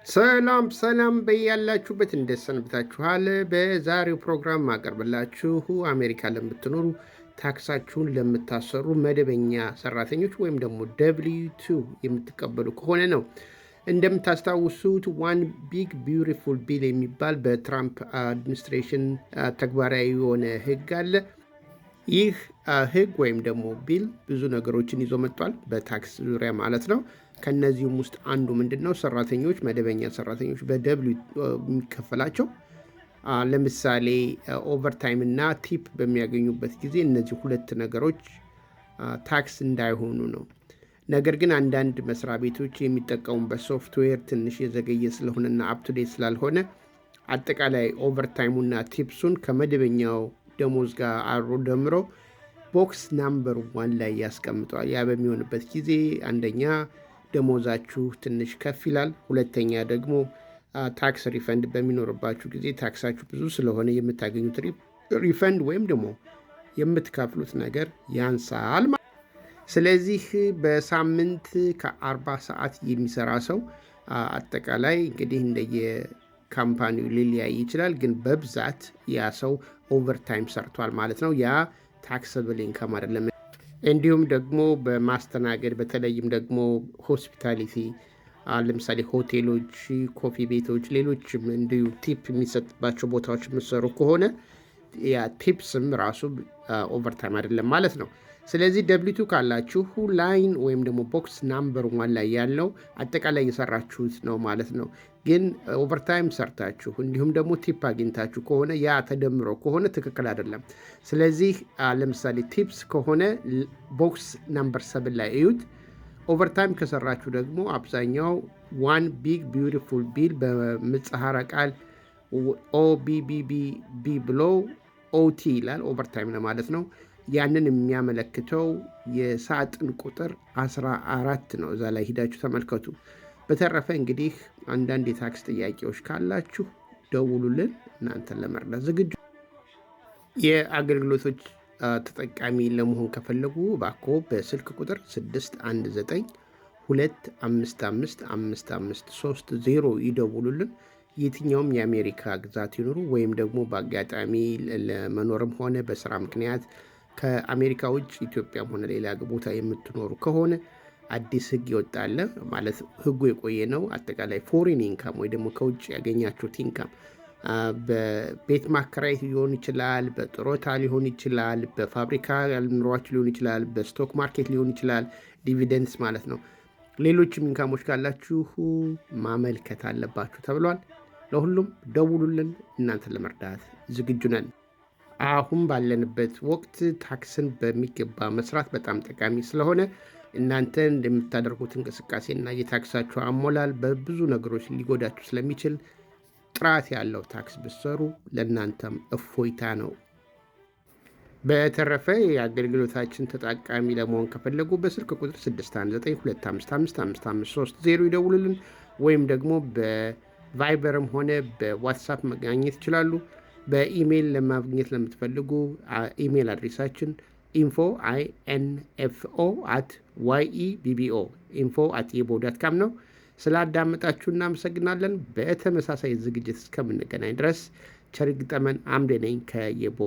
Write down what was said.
ሰላም ሰላም፣ በያላችሁበት እንዴት ሰንብታችኋል? በዛሬው ፕሮግራም ማቀርብላችሁ አሜሪካ ለምትኖሩ፣ ታክሳችሁን ለምታሰሩ መደበኛ ሰራተኞች ወይም ደግሞ W-2 የምትቀበሉ ከሆነ ነው። እንደምታስታውሱት One Big Beautiful Bill የሚባል በትራምፕ administration ተግባራዊ የሆነ ህግ አለ። ይህ ህግ ወይም ደግሞ bill ብዙ ነገሮችን ይዞ መጥቷል፣ በታክስ ዙሪያ ማለት ነው። ከነዚህም ውስጥ አንዱ ምንድን ነው? ሰራተኞች፣ መደበኛ ሰራተኞች በደብሊው የሚከፈላቸው ለምሳሌ overtime እና tip በሚያገኙበት ጊዜ እነዚህ ሁለት ነገሮች ታክስ እንዳይሆኑ ነው። ነገር ግን አንዳንድ መስሪያ ቤቶች የሚጠቀሙበት ሶፍትዌር ትንሽ የዘገየ ስለሆነና up to date ስላልሆነ አጠቃላይ overtime ኡና tips ኡን ከመደበኛው ደሞዝ ጋር አብሮ ደምሮ box number 1 ላይ ያስቀምጠዋል። ያ በሚሆንበት ጊዜ አንደኛ ደሞዛችሁ ትንሽ ከፍ ይላል፣ ሁለተኛ ደግሞ tax refund በሚኖርባችሁ ጊዜ ታክሳችሁ ብዙ ስለሆነ የምታገኙት refund ወይም ደግሞ የምትከፍሉት ነገር ያንሳል። ስለዚህ በሳምንት ከ40 ሰዓት የሚሰራ ሰው አጠቃላይ እንግዲህ እንደየ company ው ሊለያይ ይችላል፣ ግን በብዛት ያ ሰው overtime ሰርቷል ማለት ነው። ያ taxable income አይደለም። እንዲሁም ደግሞ በማስተናገድ፣ በተለይም ደግሞ hospitality፣ ለምሳሌ ሆቴሎች፣ coffee ቤቶች፣ ሌሎችም እንዲሁ tip የሚሰጥባቸው ቦታዎች የምትሰሩ ከሆነ ያ tips ም ራሱ overtime አይደለም ማለት ነው። ስለዚህ W-2 ካላችሁ line ወይም ደግሞ box number 1 ላይ ያለው አጠቃላይ የሰራችሁት ነው ማለት ነው። ግን overtime ሰርታችሁ እንዲሁም ደግሞ tip አግኝታችሁ ከሆነ፣ ያ ተደምሮ ከሆነ ትክክል አይደለም። ስለዚህ ለምሳሌ tips ከሆነ box number 7 ላይ እዩት። Overtime ከሰራችሁ ደግሞ አብዛኛው One Big Beautiful Bill በምህጻረ ቃል OBBBB ብሎ OT ይላል። Overtime ለማለት ነው። ያንን የሚያመለክተው የሳጥን ቁጥር 14 ነው። እዛ ላይ ሂዳችሁ ተመልከቱ። በተረፈ እንግዲህ አንዳንድ የታክስ ጥያቄዎች ካላችሁ ደውሉልን፣ እናንተን ለመርዳት ዝግጁ። የአገልግሎቶች ተጠቃሚ ለመሆን ከፈለጉ እባክዎ በስልክ ቁጥር 619 255 5530 ይደውሉልን። የትኛውም የአሜሪካ ግዛት ይኑሩ ወይም ደግሞ በአጋጣሚ ለመኖርም ሆነ በስራ ምክንያት ከአሜሪካ ውጭ ኢትዮጵያም ሆነ ሌላ ቦታ የምትኖሩ ከሆነ አዲስ ህግ ይወጣል፣ ማለት ህጉ የቆየ ነው። አጠቃላይ foreign income ወይ ደግሞ ከውጭ ያገኛችሁት income በቤት ማከራየት ሊሆን ይችላል፣ በጡረታ ሊሆን ይችላል፣ በፋብሪካ ኑሯችሁ ሊሆን ይችላል፣ በ stock market ሊሆን ይችላል፣ dividends ማለት ነው። ሌሎችም income ኦች ካላችሁ ማመልከት አለባችሁ ተብሏል። ለሁሉም ደውሉልን፣ እናንተን ለመርዳት ዝግጁ ነን። አሁን ባለንበት ወቅት ታክስን በሚገባ መስራት በጣም ጠቃሚ ስለሆነ እናንተ እንደምታደርጉት እንቅስቃሴና የታክሳችሁ አሞላል በብዙ ነገሮች ሊጎዳችሁ ስለሚችል ጥራት ያለው ታክስ ብትሰሩ ለእናንተም እፎይታ ነው። በተረፈ የአገልግሎታችን ተጠቃሚ ለመሆን ከፈለጉ በስልክ ቁጥር 619-255-5530 ይደውሉልን ወይም ደግሞ በ Viber ም ሆነ በ WhatsApp መገናኘት ይችላሉ። በኢሜይል ለማግኘት ለምትፈልጉ email address ኣችን info info at yebbo info@yebbo.com ነው። ስላዳመጣችሁ እናመሰግናለን። በተመሳሳይ ዝግጅት እስከምንገናኝ ድረስ ቸር ይግጠመን። አምዴ ነኝ ከየቦ።